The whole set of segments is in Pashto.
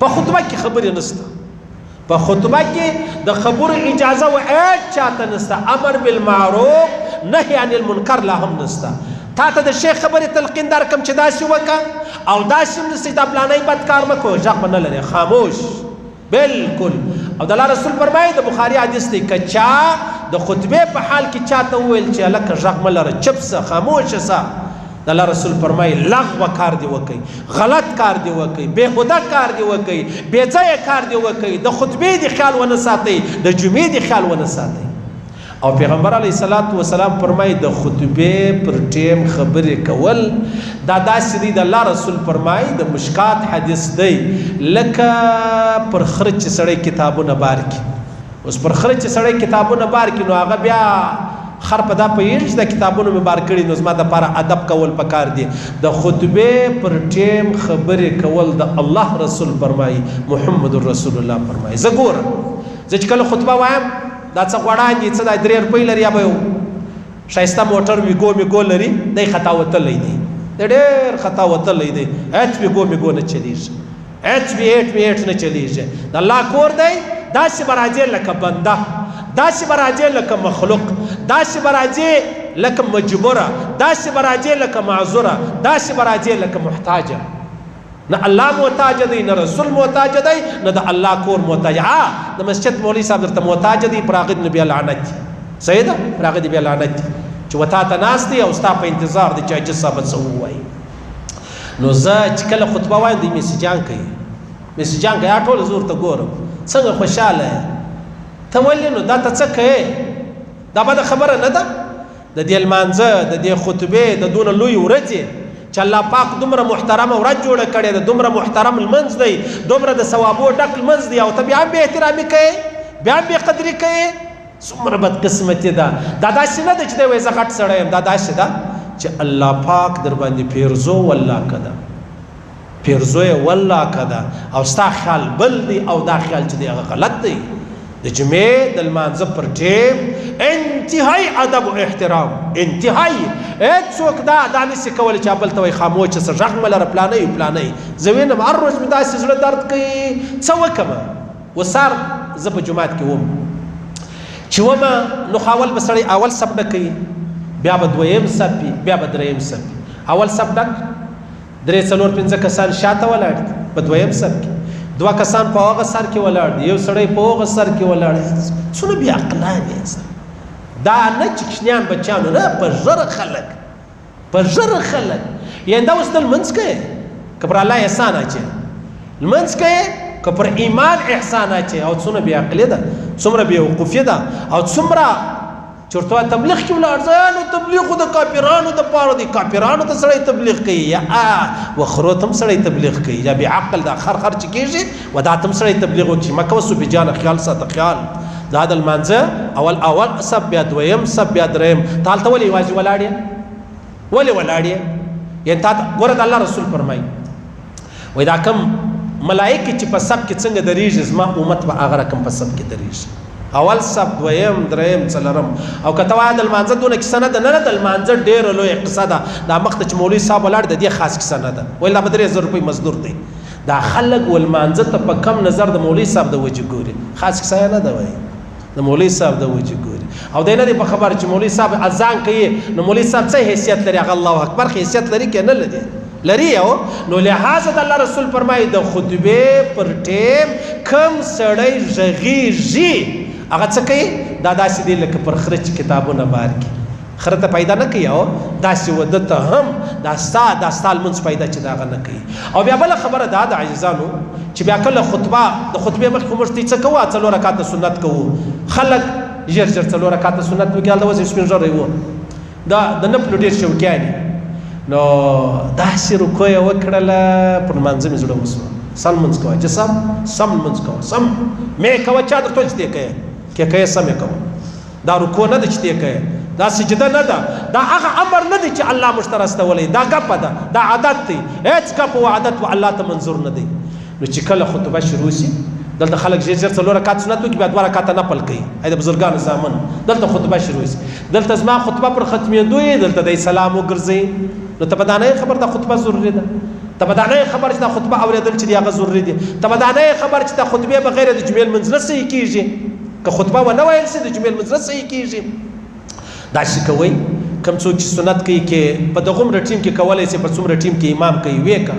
په خطبه کې خبرې نشته، په خطبه کې د خبرو اجازه و هیڅ چاته نشته. امر بالمعروف نهی عن المنکر لا هم نشته. تا ته د شیخ خبرې تلقین درکم چې داسې وکړه او داسې هم نشته چې دا پلانی بد کار مه کوه، غږ به نه لرې، خاموش بالکل. او د الله رسول فرمایي، د بخاري حدیث دی، که چا د خطبې په حال کې چاته وویل چې هلکه غږ مه لره، چپ سه، خاموشه سه، د الله رسول فرمایي لغوه کار دې وکړي، غلط کار دې وکړي، بېهوده کار دې وکړي، بېځایه کار دې وکړي، د خطبې دې خیال ونه ساتئ، د جمعې دې خیال ونه ساتئ. او پیغمبر علیه الصلاة والسلام فرمایي د خطبې پر ټیم خبرې کول دا داسې دی، د الله رسول فرمایي، د مشکات حدیث دی، لکه پر خره چې سړی کتابونه بار کړي. اوس پر خره چې سړی کتابونه بار کړي نو هغه بیا خر په دا پوهېږي چې دا کتابونه مې بار کړي نو زما دپاره ادب کول پکار دي. د خطبې پر ټیم خبرې کول د الله رسول فرمایي، محمد رسول الله فرمایي. زه ګورم، زه چې کله خطبه وایم دا څه غوړان دي، څه دا 3 روپۍ لري، یا به یو ښایسته موټر ویګو میګو لري، دی خطا وتلی دی، دی ډېر خطا وتلی دی، هېڅ ویګو میګو نه چلېږي، هېڅ وي 8 وي 8 نه چلېږي. د الله کور دی، داسې به راځې لکه بنده، داسې به راځې لکه مخلوق، داسې به راځې لکه مجبوره، داسې به راځې لکه معذوره، داسې به راځې لکه محتاجه. نه الله محتاج دی، نه رسول محتاج دی، نه د الله کور محتاج. ها د مسجد مولوي صاحب درته محتاج دی، پر هغه دې بیا لعنت دی، صحیح ده، پر هغه دې بیا لعنت دی چې و تا ته ناست دی او ستا په انتظار دی چې حاجي صاحب څه ووایي. نو زه چې کله خطبه وایم دوی میسجان کوي، میسجان کوي، ټول زه ورته ګورم څنګه خوشحاله یې ته، ولې نو دا ته څه کوې؟ دا بده خبره نه ده. د دې لمانځه، د دې خطبې، د دونه لوی ورځې چې الله پاک دومره محترمه ورځ جوړه کړې ده، دومره محترم لمونځ دی، دومره د ثوابو ډک لمونځ دی، او ته بیا هم بې احترامي کوې، بیا هم بې قدري کوې، څومره بدقسمتي ده. دا داسې نه ده چې دی وایي زه غټ سړی یم، دا داسې ده چې الله پاک در باندې پیرزو ولاکه ده، پیرزو یې ولاکه ده، او ستا خیال بل دی او دا خیال چې دی هغه غلط دی. د جمعې د لمانځه پر ټیم انتهایی ادب او احترام، انتهایی. هېڅوک دا نشي کولی چې بل ته وایي خاموشه شه، غږ مه لره، پلانی پلانی. زه وینم هر ورځ مې داسې زړه درد کوي، څه وکړم؟ وسار زه په جومات کې وم، چې ومه نو خو اول به سړی اول صف ډکوي، بیا به دویم صف وي، بیا به دریم صف وي. اول صف ډک، 3 4 5 کسان شاته ولاړ دي په دویم صف کې، 2 کسان په هغه سر کې ولاړ دي، یو سړی په هغه سر کې ولاړ دی. څونه بې عقلان یې! دا نه چې کوچنیان بچیانو نه، په ژر خلک، په ژر خلک. یعنې دا اوس ته لمونځ کوې که پر الله احسان اچوې؟ لمونځ کوې که پر ایمان احسان اچوې؟ او څونه بې عقلي ده، څومره بې وقوفي ده، او څومره چې ورته وایي تبلیغ کې ولاړ ځه، نو تبلیغ خو د کافرانو دپاره دی، کافرانو ته سړی تبلیغ کوي، یا و خرو ته هم سړی تبلیغ کوي، یا بې عقل دا خر خر چې کېږي و دا ته هم سړی تبلیغ وکړي. مه کوه صوفي جانه، خیال ساته، خیال. دا د لمانځه اول اول صف، بیا دویم صف، بیا دریم. ته هلته ولې یوازې ولاړ یې؟ ولې ولاړ یې؟ یعنې تا ته ګوره د الله رسول فرمایي، وایي دا کوم ملایکې چې په صف کې څنګه درېږي، زما امت به هغه رقم په صف کې درېږي. اول صف، دویم، دریم، څلورم. او که ته وایې د لمانځه دونه کیسه نه ده، نه نه، د لمانځه ډېره لویه قصه ده. دا مخته چې مولوي صاحب ولاړ د دې خاص کیسه نه ده، ویل دا به 3000 روپۍ مزدور دی. دا خلک و لمانځه ته په کم نظر د مولوي صاحب د وجې ګوري، خاص کیسه یې نه ده، وایي د مولوي صاحب د وجې ګوري. او دی نه دی په خبر چې مولوي صاحب اذان کوي نو مولوي صاحب څه حیثیت لري؟ هغه الله اکبر حیثیت لري که نه لري؟ لري. او نو لهذا د الله رسول فرمایي د خطبې پر ټیم کم سړی غږېږي هغه څه کوي؟ دا داسې دی لکه پر خره چې کتابونه بار کړي، خره ته پیدا نه کوي، او داسې وده ته هم دا ستا لمونځ پیدا چې د هغه نه کوي. او بیا بله خبره دا ده عزیزانو چې بیا کله خطبه، د خطبې مخکې موږ ته څه کوو؟ 4 رکعته سنت کوو. خلک ژر ژر 4 رکعته سنت وکړي. هلته اوس یو سپین ږیری و، دا د نفلو ډېر شوقیان دي، نو داسې رکوع یې وکړله، پر لمانځه مې زړه وسوه. سم لمونځ کوه چې سم سم لمونځ کوه، سم مې کوه، چا درته ویل چې دې کوې؟ کې کوې سم یې کوه. دا رکوع نه ده چې دې کوې، دا سجده نه ده، دا هغه امر نه دی چې الله موږ ته راستولی، دا ګپه ده، دا عادت دی. هېڅ ګپ او عادت و الله ته منظور نه دی. نو چې کله خطبه شروع شي، دلته خلک ژر ژر 4 رکعات سنت وکړي، بیا 2 رکعاته نفل کوي. ای د بزرګانو زامن، دلته خطبه شروع شي، دلته زما خطبه پر ختمېدو یې، دلته دی سلام وګرځي. نو ته به دا نه یې خبر دا خطبه ضروري ده. ته به دا نه خبر چې دا خطبه اورېدل چې دي هغه ضروري دي، ته به دا نه خبر چې دا خطبې بغیر د جمعې لمونځ نه صحیح کېږي، که خطبه ونه ویل سي د جمعې لمونځ نه صحیح کېږي. داسې کوئ کوم څوک چې سنت کوي کې په دغومره ټیم کې کولی سي، په څومره ټیم کې امام کوي ویې که،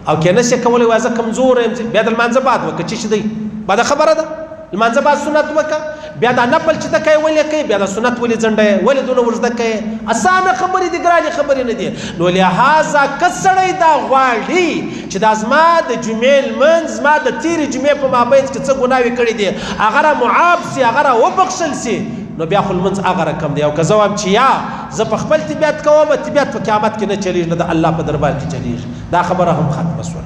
او که نه شي کولی وایه زه کمزوری یم، بیا د لمانځه بعد وکړه. چې څه دی بده خبره ده، لمانځه بعد سنت وکړه، بیا دا نفل چې ته کوې ولې کوې، بیا دا سنت ولې ځنډوې، ولې دونه اوږده کوې؟ اسانه خبرې دي، ګرانې خبرې نه دي. نو لهذا که سړی دا غواړي چې دا زما د جمعې لمونځ زما د تېرې جمعې په مابین کې څه ګناوې کړې دي هغه را معاف سي، هغه را وبخښل سي، نو بیا خو لمونځ هغه رقم دی. او که زه وایم چې یا زه په خپل طبیعت کوم، طبیعت په قیامت کې نه چلیږي، نه د الله په دربار کې چلیږي، دا خبره هم ختمه سوله.